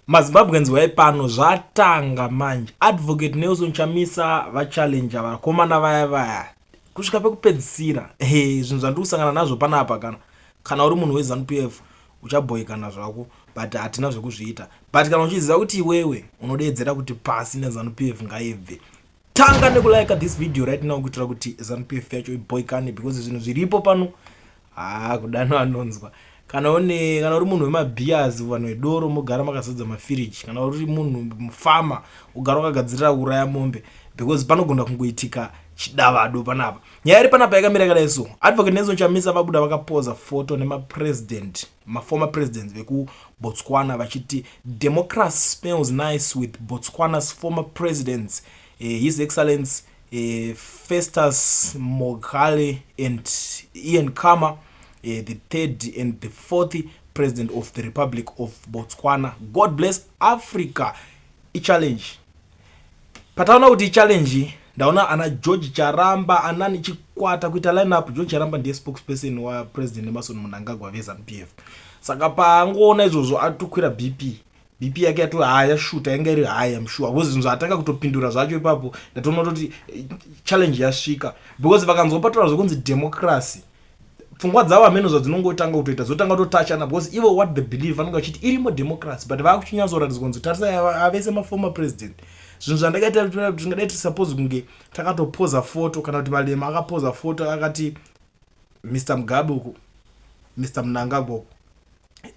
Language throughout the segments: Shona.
MaZimbabweans huyai pano, zvatanga manje. Advocate Nelson Chamisa vachallenger vakomana vaya vaya kusvika pekupedzisira. Hey, zvinhu zvandiri kusangana nazvo panapa, kana uri munhu weZANU PF uchabhoikana zvako, but hatina zvekuzviita. But kana uchiziva kuti iwewe unodeedzera kuti pasi neZANU PF ngaibve, tanga nekulike this video right now kuitira kuti ZANU PF yacho ibhoikane, because zvinhu zviripo pano, haa, kudano anonzwa. Kana uri munhu wemabeers, vanhu vedoro, mogara makazadza mafiriji. Kana uri munhu mufama, ugara wakagadzirira kuuraya mombe, because panogona kungoitika chidavado panapa. Nyaya iri panapa yakamira yakadai so: Advocate Nelson Chamisa vabuda vakapoza foto nemapresident, maformer presidents vekuBotswana, vachiti, "Democracy smells nice with Botswana's former presidents, His Excellence Festus Mogale and Ian Khama, the third and the fourth president of the Republic of Botswana. God bless Africa." Ichallenge. Pataona kuti ichallenge, ndaona ana George Charamba, anani chikwata kuita line up. George Charamba ndiye spokesperson waPresident Emmerson Mnangagwa veZANU PF. Saka paangoona izvozvo atokwira BP. BP yake yato haya shuta, yanga iri high, I'm sure, because zvinhu zvaatanga kutopindura zvacho ipapo, ndatoona kutoti challenge yasvika, because vakanzwa pataura zvekunzi democracy, pfungwa dzavo hameno zvadzinongotanga kutoita, dzotanga kutotachana, because ivo what they believe, vanenge vachiti irimo democracy, but vakuchinyatsoratidzwa kunzi tarisai avese maformer president. Zvinhu zvandakaita, tingadai tisuppose kunge takatopoza foto, kana kuti Malema akapoza foto akati Mr Mugabe uku, Mr Mnangagwa uku,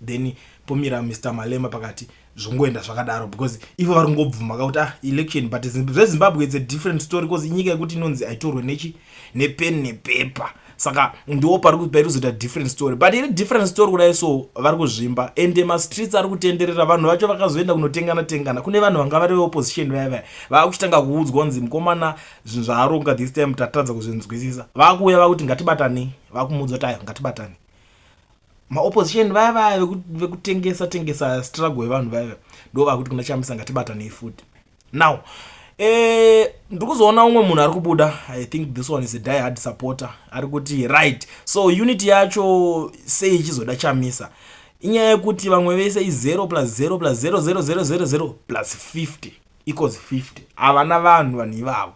then pomira Mr Malema pakati, zvongoenda zvakadaro, because ivo vari kungobvuma kakuti, ah, election. But zveZimbabwe, it's a different story, because inyika yekuti inonzi haitorwe nechi nepen nepepa. Saka ndo pari kuzoita different story, but iri different story kudai so, vari kuzvimba, ende mastreets ari kutenderera. Vanhu vacho vakazoenda kunotengana tengana. Kune vanhu vanga vari veopposition vaya vaya vaakuchitanga kuudzwa kunzi mukomana, zvinhu zvaaronga this time tatadza kuzvinzwisisa. Vaakuuya vakuti ngatibatane, vakumuudza kuti aiwa, ngatibatane. Maopposition vaya vaya vekutengesa tengesa struggle yevanhu vaya vaya ndo vakuti kuna Chamisa, ngatibatanei futi. Now ndiri kuzoona umwe munhu ari kubuda. I think this one is a die hard supporter. Ari kuti, right, so unity yacho sei ichizoda Chamisa? Inyaya yekuti vamwe vese i0 plus 0 plus 0 0 0 0 0 plus 50 equals 50. Havana vanhu. Vanhu ivavo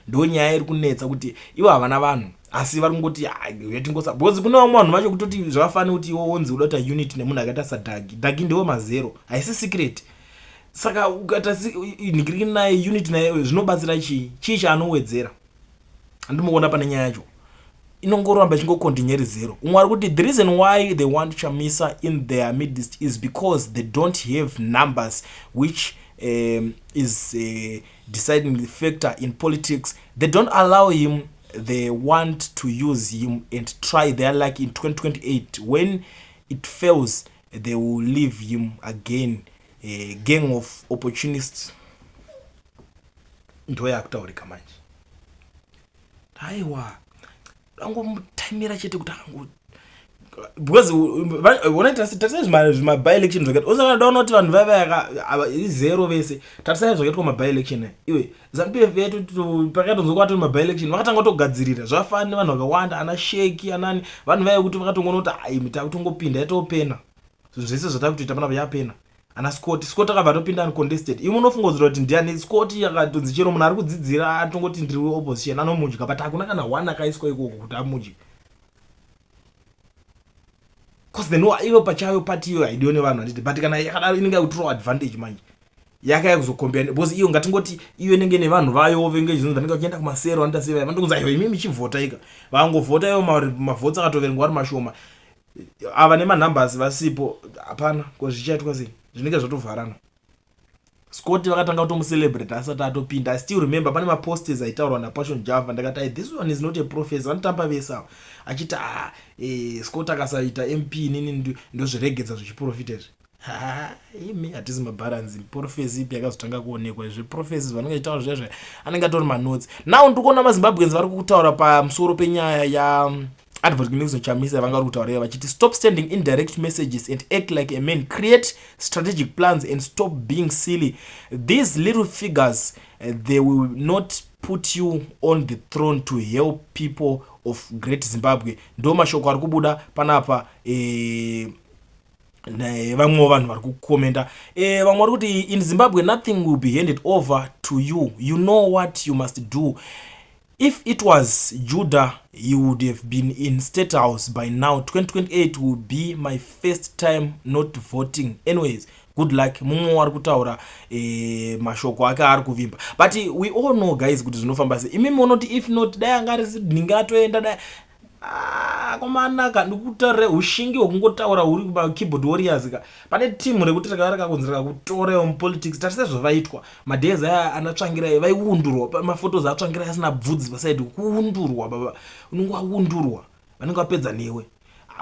ndo nyaya iri kunetsa, kuti ivo havana vanhu, asi vari kungoti yatingosa, because kune vamwe vanhu vacho kutoti zvakafanira kuti iwo wonzi uda kuita unity nemunhu akaita saDhagi. Dhagi ndewe mazero, haisi secret. Saka ukaita nhingiriki naye, unity naye, zvinobatsira chii? Chii chaanowedzera? Handimuona pane nyaya yacho inongoramba ichingocontinue iri zero. Umwe ari kuti the reason why they want Chamisa in their midst is because they don't have numbers, which is a deciding factor in politics. They don't allow him. They want to use him and try their luck in 2028. When it fails, they will leave him again. A gang of opportunists. Ndo yakutaurika manje. Aiwa, angomutamira chete kuti ango, because ona, tarisai zvimaby-election zvakaita. Osakadaona kuti vanhu vaiva izero vese. Tarisai zvakaitwa maby-election. Iwe, ZANU PF yetu pakatonzwa kwatori maby-election, vakatanga kutogadzirira. Zvafana nevanhu vakawanda, ana Sheki, anani, vanhu vaive kuti vakatongoona kuti ai, takutongopinda, yatopena, zvinhu zvese zvatakutoita panapa yapena. Ana Scott, Scott akabva atopinda uncontested. Iwe unofungodzira kuti ndiani Scott? Akatonzi chero munhu ari kudzidzira atongoti ndiri weopposition anomudya, but hakuna kana one akaiswa ikoko kuti amudye, cause then ivo pachayo pati iyo haidiwe nevanhu, handiti? But kana yakadaro inenge yakutorawo advantage manje, yakaya kuzokombea, because iyo ngatingoti iyo inenge nevanhu vayo venge zvinhu vanenge vachienda kumasero, vanoita sei vaya, vandokunzi aiwa, imi michivhota ika. Vangovhota ivo, mavhotsi akatoverengwa ari mashoma, ava nemanumbers vasipo, hapana ko zvichaitwa sei, zvinenge zvatovharana. Scott vakatanga kutomucelebrate asati atopinda. I still remember pane maposters aitaurwa naPassion Java. Ndakati, "Ai, this one is not a professor." Vanotamba vese ava, achiti, "Ah, Scott akasaita MP, inini ndozviregedza zvechiprofita izvi." Ha, imi, hatisi mabharanzi. Prophecy ipi yakazotanga kuonekwa? Zveprophecies vanenge vachitaura zvezve anenge atori manotsi. Now ndiri kuona maZimbabweans vari kutaura pamusoro penyaya ya Advocate Nelson Chamisa. Vanga vari kutaura vachiti, "Stop sending indirect messages and act like a man. Create strategic plans and stop being silly. These little figures, they will not put you on the throne to help people of Great Zimbabwe." Ndo mashoko ari kubuda panapa. Nevamwewo vanhu vari kukomenda, vamwe vari kuti, "In Zimbabwe nothing will be handed over to you. You know what you must do. If it was Judah, he would have been in State House by now. 2028 will be my first time not voting. Anyways, good luck." Mumwe wari kutaura mashoko ake aari kuvimba, but we all know, guys, kuti zvinofamba sei. Imimi unoti if not, dai anga ari nhingi atoenda, dai. Ah, komanaka, ndikutaurire ushingi hwekungotaura huri keyboard warriors ka. Pane timu rekuti rakakunzi rikakutorewo mupolitics. Tarise zvavaitwa madays aya anaTsvangirai, vaiundurwa. Maphotos aTsvangirai asina bvudzi pasaidi, kuundurwa baba, unenge waundurwa, vanenge vapedza newe.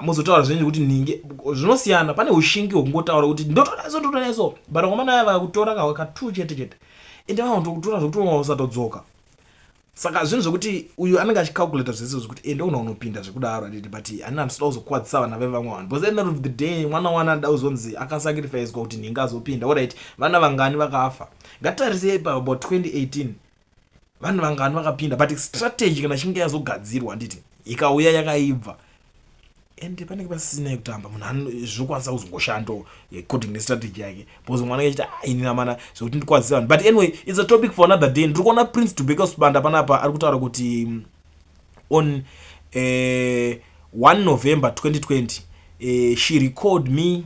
Muzotaura zvenyu kuti nhingi zvinosiyana. Pane ushingi hwekungotaura kuti ndotoda so, ndotoda so, but vakomana aya vakakutora katu chete chete, ende vanondokutora zvekuti usatodzoka. Saka zvinhu zvekuti uyu anenge achicalculata zvese zvekuti ende una unopinda zvekudaro, anditi? But hanina, handisida kuzokwadzisa vana vevamwe vanhu, because end of the day mwana wana anoda kuzonzi akasacrificwa kuti nhingi azopinda. Alright, vana vangani vakafa? Ngatitarisei pa about 2018, vanhu vangani vakapinda? But strategy kana chinge yazogadzirwa, handiti, ikauya yakaibva, ende panenge pasisina yekutamba, munhu zvinokwanisa kuzongoshandawo according nestrategy yake, because mwana achiti, "Ah, ini namana zvekuti ndikwadzise vanhu." But anyway, it's a topic for another day. Ndiri kuona Prince Dubeko Sibanda panapa ari kutaura kuti on 1 November 2020, she recalled me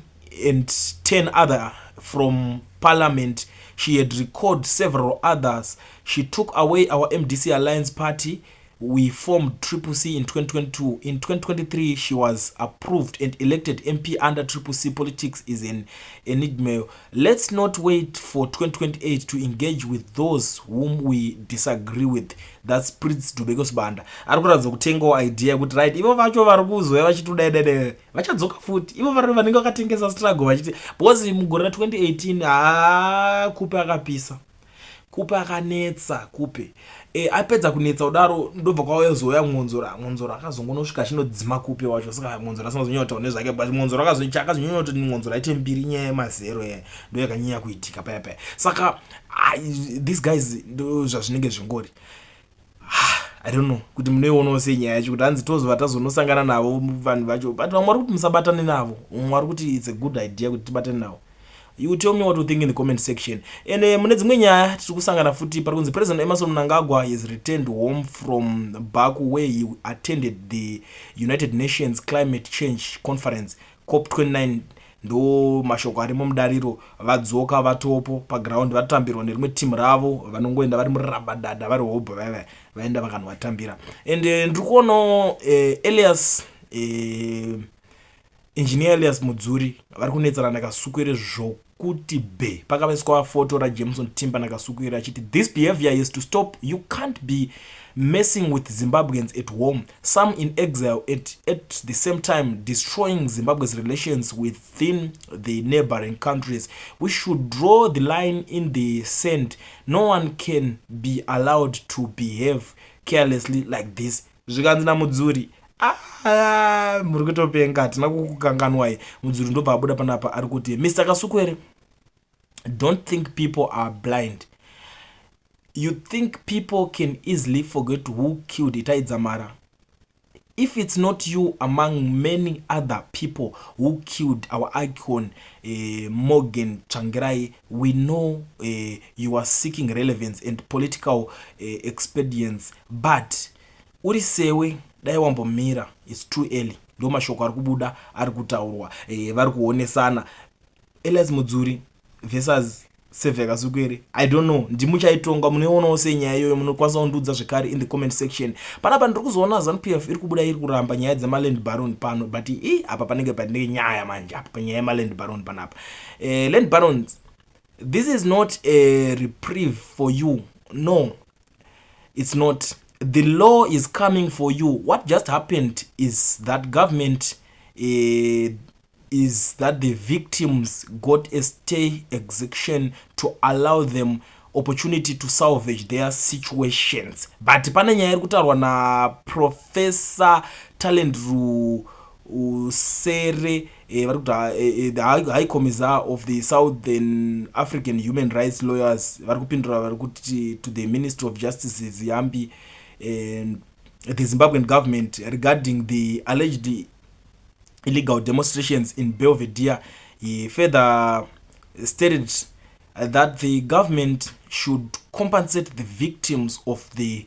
and 10 other from parliament. She had recalled several others. She took away our MDC Alliance party. We formed Triple C in 2022. In 2023 she was approved and elected MP under Triple C. Politics is an enigma. Let's not wait for 2028 to engage with those whom we disagree with. That's Prince Dubeko Sibanda, ari kuratidza kutengawo idea yekuti right, ivo vacho vari kuzoya vachitodaidai vachadzoka futi, ivo vari vanenge vakatengesa struggle vachiti, because mugore ra2018 haa, Kupe akapisa, Kupe akanetsa. Kupe apedza kunetsa kudaro, ndobva kwauzouya Mwonzora. Mwonzora akazongonosvika achinodzima Kupe wacho. Saka Mwonzora asingazonyanya kutaura nezvake, but Mwonzora akazonyanya kuti Mwonzora aite mbiri. Nyaya yemazero ya ndo yakanyanya kuitika paya paya. Saka these guys, ndo zvazvinenge zvingori. I don't know kuti munoionawo sei nyaya yacho, kuti hanzi tozova tazonosangana navo vanhu vacho, but vamwe vari kuti musabatane navo, vamwe vari kuti it's a good idea kuti tibatane navo. You tell me what you think in the comment section. And mune dzimwe nyaya tiri kusangana futi, pari kunzi President Emmerson Mnangagwa has returned home from Baku, where he attended the United Nations Climate Change Conference, COP 29. Ndo mashoko arimo mudariro. Vadzoka, vatopo paground, vatambirwa nerimwe timu ravo vanongoenda vari murabadada, vari hobho vaiva vaenda vakanovatambira. And ndiri kuonawo Elias, Engineer Elias Mudzuri vari kunetsana naKasukuwere zvokuti be pakaiswa foto raJameson Timba naKasukuwere achiti, "This behavior is to stop. You can't be messing with Zimbabweans at home, some in exile, at the same time destroying Zimbabwe's relations within the neighboring countries. We should draw the line in the sand. No one can be allowed to behave carelessly like this." Zvikanzi naMudzuri, "Ah, muri kutopenga, hatina kukukanganwai." Mudzuri ndobva abuda panapa ari kuti, "Mr Kasukuwere, don't think people are blind. You think people can easily forget who killed Itai Dzamara? If it's not you among many other people who killed our icon, Morgan Tsvangirai, we know you are seeking relevance and political expedience, but uri sewe, dai wambomira. It's too early." Ndo mashoko ari kubuda, ari kutaurwa. Vari kuonesana, Elias Mudzuri versus Saviour Kasukuwere. I don't know, ndimuchaitonga, munoionawo sei nyaya iyoyo? Munokwanisa kundiudza zvekare in the comment section. Panapa ndiri kuzoona ZANU PF iri kubuda iri kuramba nyaya dzemaland baron pano, but i apa panenge panenge nyaya manje apa panyaya yemaland baron panapa. Land barons, this is not a reprieve for you. No, it's not. The law is coming for you. What just happened is that government, is that the victims got a stay execution to allow them opportunity to salvage their situations. But pane nyaya iri kutaurwa naProfessor Talent Rusere, vari kuti the High Commissar of the Southern African Human Rights Lawyers. Vari kupindura, vari kuti to the Ministry of Justice Ziyambi and the Zimbabwean government regarding the alleged illegal demonstrations in Belvedere. He further stated that the government should compensate the victims of the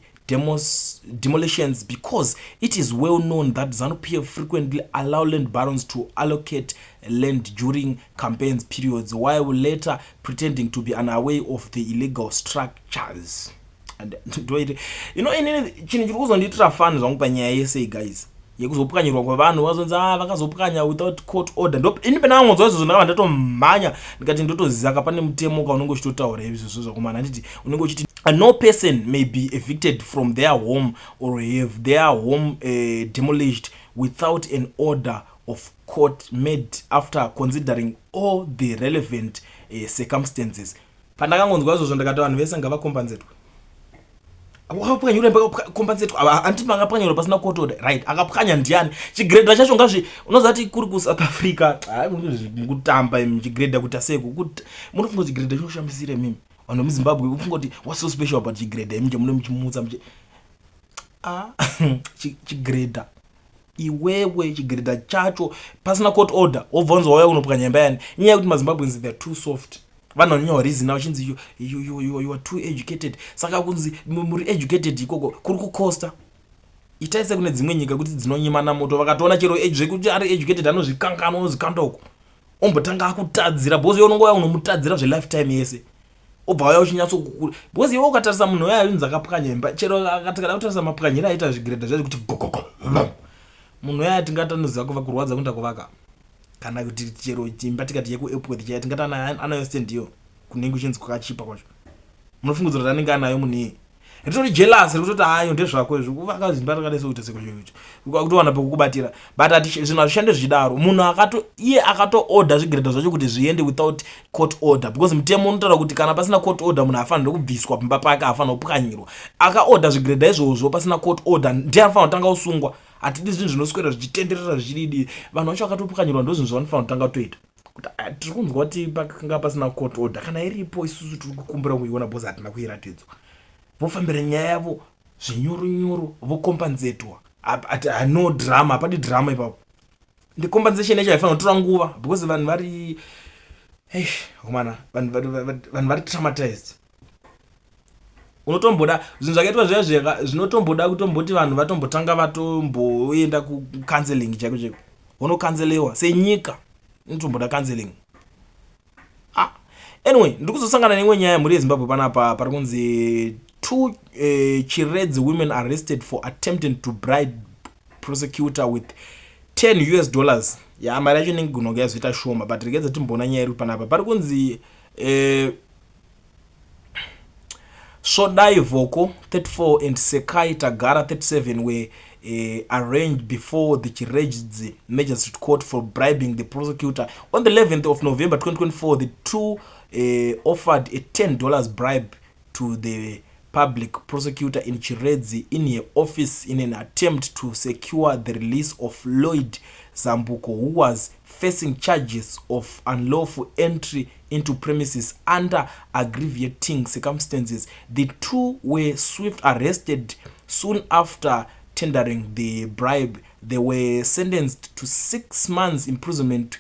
demolitions because it is well known that ZANU-PF frequently allow land barons to allocate land during campaigns periods while later pretending to be unaware of the illegal structures. And inini chinhu chiri kuzondiitira fun zvangu panyaya yese, guys, yekuzopwanyirwa kwevanhu, vazonzi, "Ah, vakazopwanya without court order." Ndo ini pendangangonzwa izvozvo, ndakabva ndatomhanya, ndikati ndotoziva ka pane mutemo kaunenge uchitotaura izvozvo zvakomana. Handiti unenge uchiti no person may be evicted from their home or have their home demolished without an order of court made after considering all the relevant circumstances. Pandakangonzwa izvozvo, ndakati vanhu vese ngavakombanzetwe. Wakapwanyirwa, kombanzetwa. Handiti makapwanyirwa pasina court order, right? Akapwanya ndiani? Chigredha chacho ngazvi unoziva kuti kuri kuSouth Africa mukutamba imi, chigredha kuita seiko? Munofunga kuti chigredha chinoshamisira imimi vanhu vemuZimbabwe? Ufunga kuti what's so special about chigredha imi chemune muchimutsa muchi, ah, chigredha iwewe, chigredha chacho pasina court order, wobva wanzi wauya kunopwanya imba yani? Inyaya yekuti maZimbabweans, they are too soft. Vanhu vanonyawa reason vachinzi you are too educated. Saka kunzi muri educated ikoko kuri kukosta. Itai sekune dzimwe nyika kuti dzinonyimana moto, vakatoona chero zvekuti ari educated anozvikanganwa, ozvikanda uko, ombotanga akutadzira, because iwe unongouya unomutadzira zvelifetime yese, obva wauya uchinyatso, because iwe ukatarisa munhu uya ainzi akapwanya imba, chero akada kutarisa mapwanyiro aita zvigredha zvacho kuti gogogo, munhu uya tingati anoziva kuva kurwadza kuenda kuvaka, kana kuti chero imba tikati yekuEpworth chaya, tingati anayo stand iyo kunenge uchinzi kwakachipa kwacho? Munofungidzira kuti anenge anayo munhu iye? Ritori jealous rikutoti, "Hayo ndezvako izvo, kuvaka zimba rakadai sekuita sekuchoicho," kutowana pekukubatira. But zvinhu hazvishande zvichidaro. Munhu akato iye akatoorder zvigredha zvacho kuti zviende without court order, because mutemo unotaura kuti kana pasina court order, munhu haafaniri kubviswa pamba pake, haafaniri kupwanyirwa. Akaorder zvigredha izvozvo pasina court order, ndiye anofanira kutanga kusungwa. Hatidi zvinhu zvinoswera zvichitenderera zvichididi. Vanhu vacho vakatopwanyirwa, ndo zvinhu zvavanofanira kutanga kutoita, kuti, "Ah, tiri kunzwa kuti pakanga pasina court order. Kana iripo, isusu tiri kukumbira kuiona because hatina kuiratidzwa." Vofambira nyaya yavo zvinyoronyoro, vokombanzetwa. No drama, hapadi drama ipapo. The compensation yacho haifanira kutora nguva because vanhu vari, komana, vanhu vari traumatized. Unotomboda zvinhu zvakaitwa zviya zviya, zvinotomboda kutomboti vanhu vatombotanga vatomboenda kucounseling chaiko chaiko, vonocounselwa. Senyika inotomboda counseling. Ah, anyway, ndiri kuzosangana neimwe nyaya, mhuri yeZimbabwe. Panapa pari kunzi two Chiredzi women arrested for attempting to bribe prosecutor with $10 US. Ya, mari yacho inenge gunonge yazoita shoma, but regedza timboona nyaya iri panapa. Pari kunzi Svodai Voko, 34, and Sekai Tagara, 37, were arraigned before the Chiredzi Magistrate Court for bribing the prosecutor. On the 11th of November 2024, the two offered a $10 bribe to the public prosecutor in Chiredzi in her office in an attempt to secure the release of Lloyd Zambuko, who was facing charges of unlawful entry into premises under aggravating circumstances. The two were swift arrested soon after tendering the bribe. They were sentenced to 6 months imprisonment,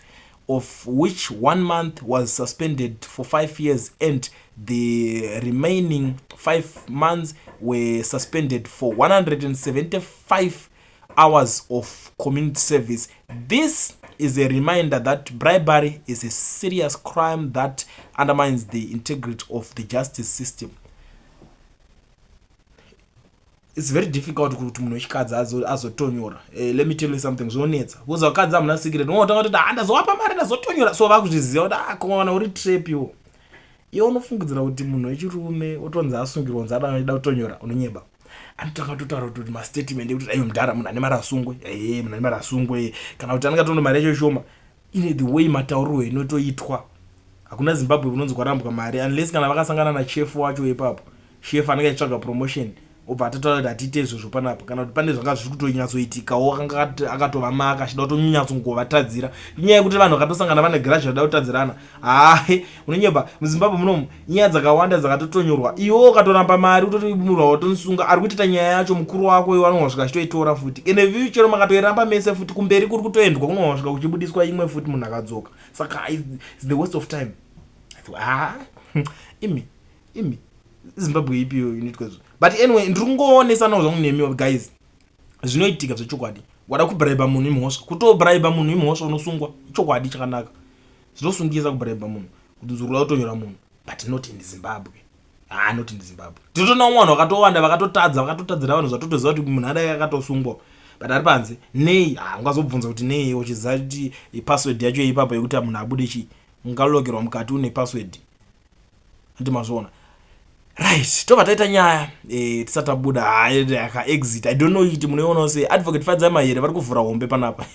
of which one month was suspended for 5 years and the remaining 5 months were suspended for 175 hours of community service. This is a reminder that bribery is a serious crime that undermines the integrity of the justice system. It's very difficult kuti munhu wechikadzi azotonyora. Let me tell you something, zvinonetsa because vakadzi hamuna secret. Unotanga kuti, "Ah, ndazowapa mari, ndazotonyora." So vakuzviziva kuti, ah, komana, uri trap iwo. Iwe unofungidzira kuti munhu wechirume otonzi asungirwa kunzi ada kutonyora, unonyeba. Anotanga totaura kuti mastatement ekuti, "Aiwe mudhara, munhu ane mari asungwe, e munhu ane mari asungwe," kana kuti anenge atoona mari yacho shoma. Ine the way mataurirwo inotoitwa, hakuna Zimbabwe kunonzi kwarambwa mari unless kana vakasangana nachef wacho ipapo. Chef anenge achitsvaga promotion. Obva atataura kuti hatiite izvozvo panapa, kana kuti pane zvanga zviri kutonyatsoitikawo, akanga akatova maka achida kutonyatsongovatadzira. Inyaya yekuti vanhu vakatosangana vane grudge vada kutadzirana. Hayi, unonyepa. MuZimbabwe munomu nyaya dzakawanda dzakatotonyorwa. Iwe ukatoramba mari utoti munhu watomusunga ari kuitita nyaya yacho mukuru wako iwe anogona achitoitora futi. Ende view chero makatoiramba mese futi, kumberi kuri kutoendwa kunogona kusvika kuchibudiswa imwe futi munhu akadzoka. Saka it's the waste of time. Ah, imi imi, Zimbabwe ipi iyoyo inoitwa izvo? But anyway, ndiri kungoonesanawo zvangu nemi guys, zvinoitika zvechokwadi. Wada kubraiba munhu imhosva, kutobraiba munhu imhosva, unosungwa. Ichokwadi chakanaka, zvinosungisa kubraiba munhu kuti nzuri kuda kutonyora munhu, but not in Zimbabwe. Ah, not in Zimbabwe. Tinotoona vamwe vanhu vakatowanda vakatotadza, vakatotadzira vanhu, zvatotoziva kuti munhu adai akatosungwa, but ari panze. Nei? Ah, ungazobvunza kuti nei uchiziva kuti password yacho ipapo yekuti munhu abude chii? Ungalokerwa mukati une password, andi mazviona? Right, tobva taita nyaya tisati tabuda akaexit. I don't know kuti munoionawo sei. Advocate Fadzai Mahere vari kuvhura hombe panapa.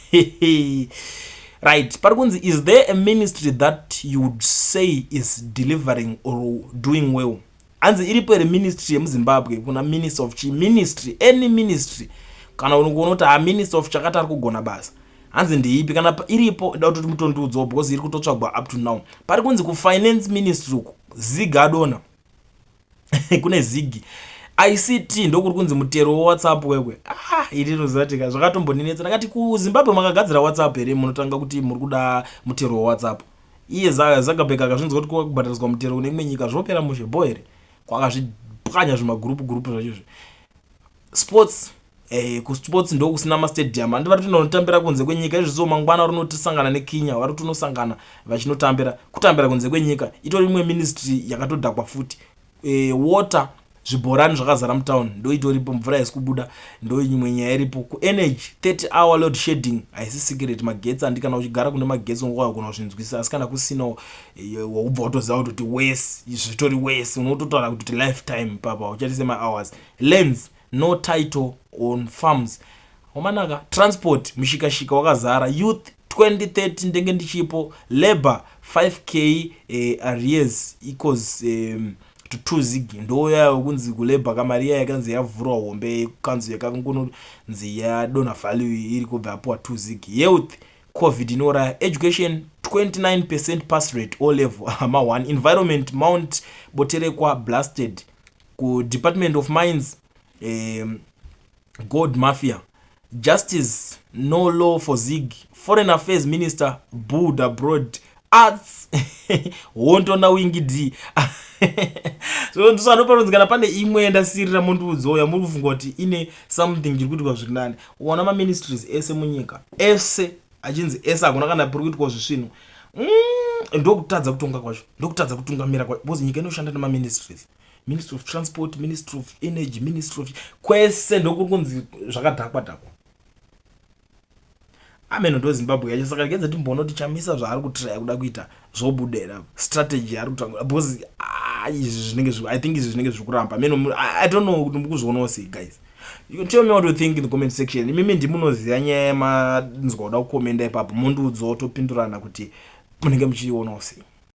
Right, pari kunzi, "Is there a ministry that you would say is delivering or doing well?" Hanzi iripo here ministry yemuZimbabwe, kuna minister of chi ministry, any ministry, kana unokuona kuti ha, minister of chakati ari kugona basa? Hanzi ndeipi kana iripo? Ida kutoti mutondiudzawo because iri kutotsvagwa up to now. Pari kunzi kufinance ministry uku ZiG adona, kune ZiG. ICT ndokuri kunzi mutero weWhatsApp wekwe. Ah, iri rinozivatika zvakatombondinetsa. Ndakati, kuZimbabwe makagadzira WhatsApp here munotanga kuti muri kuda mutero weWhatsApp? Iye Zuckerberg akazvinzwa kuti kwakubhadhariswa mutero kune imwe nyika, zvopera mushe bo here? Kwakazvipwanya zvimagurupu gurupu zvacho izvi. Sports, kusports ndokusina mastadium, handi vari kutonotambira kunze kwenyika izvozvo. Mangwana rinotisangana neKenya, vari kutonosangana vachinotambira, kutambira kunze kwenyika. Itori imwe ministry yakatodhakwa futi. Water, zvibhorani zvakazara mutown, ndo itoripo, mvura haisi kubuda, ndo imwe nyaya iripo. Kuenergy, 30 hour load shedding haisi secret, magetsi handi. Kana uchigara kune magetsi ungagona kuzvinzwisisa, asi kana kusinawo waubva watoziva kuti wese zvitori wese, unototaura kuti lifetime papa ucharise mahours. Lands, no title on farms wamanaka. Transport, mushikashika wakazara. Youth, 2030 ndenge ndichipo. Labor, 5K arrears equals to 2 ZiG. Ndoya kunzi kulabor kamari iya yakanzi yavhurwa hombe kanzi yakangononzi yadonha value iri kubva apuwa 2 ZiG. Health, COVID inouraya. Education, 29% pass rate O level ma1. Environment, Mount Boterekwa blasted. Kudepartment of Mines, gold mafia. Justice, no law for ZiG. Foreign Affairs minister booed abroad. Arts, hondo naWinky D. So ndosanoparonzi kana pane imwe yandasirira mundiudzowo yamuri kufunga kuti ine something chiri kuitikwa zviri nani. Ukaona maministries ese munyika ese achinzi ese hakuna kana puri kuitwa zvisvinu, ndokutadza kutonga kwacho, ndokutadza kutungamira kwacho, because nyika inoshanda nemaministries: Ministry of Transport, Ministry of Energy, Ministry of kwese, ndokuri kunzi zvakadhakwa dhakwa. Ameno, ndo Zimbabwe yacho. Saka regedza timboona kuti Chamisa zvaari kutraya kuda kuita zvobudera, strategy yaari kutanga, because, ah, izvi zvinenge, I think izvi zvinenge zviri kuramba. Ameno, I don't know kuti mukuzvionawo sei guys. You can tell me what you think in the comment section. Imimi ndimunoziva nyaya yemanzwa kuda kukomenda ipapo, mundiudzawo topindurana kuti munenge muchiionawo sei.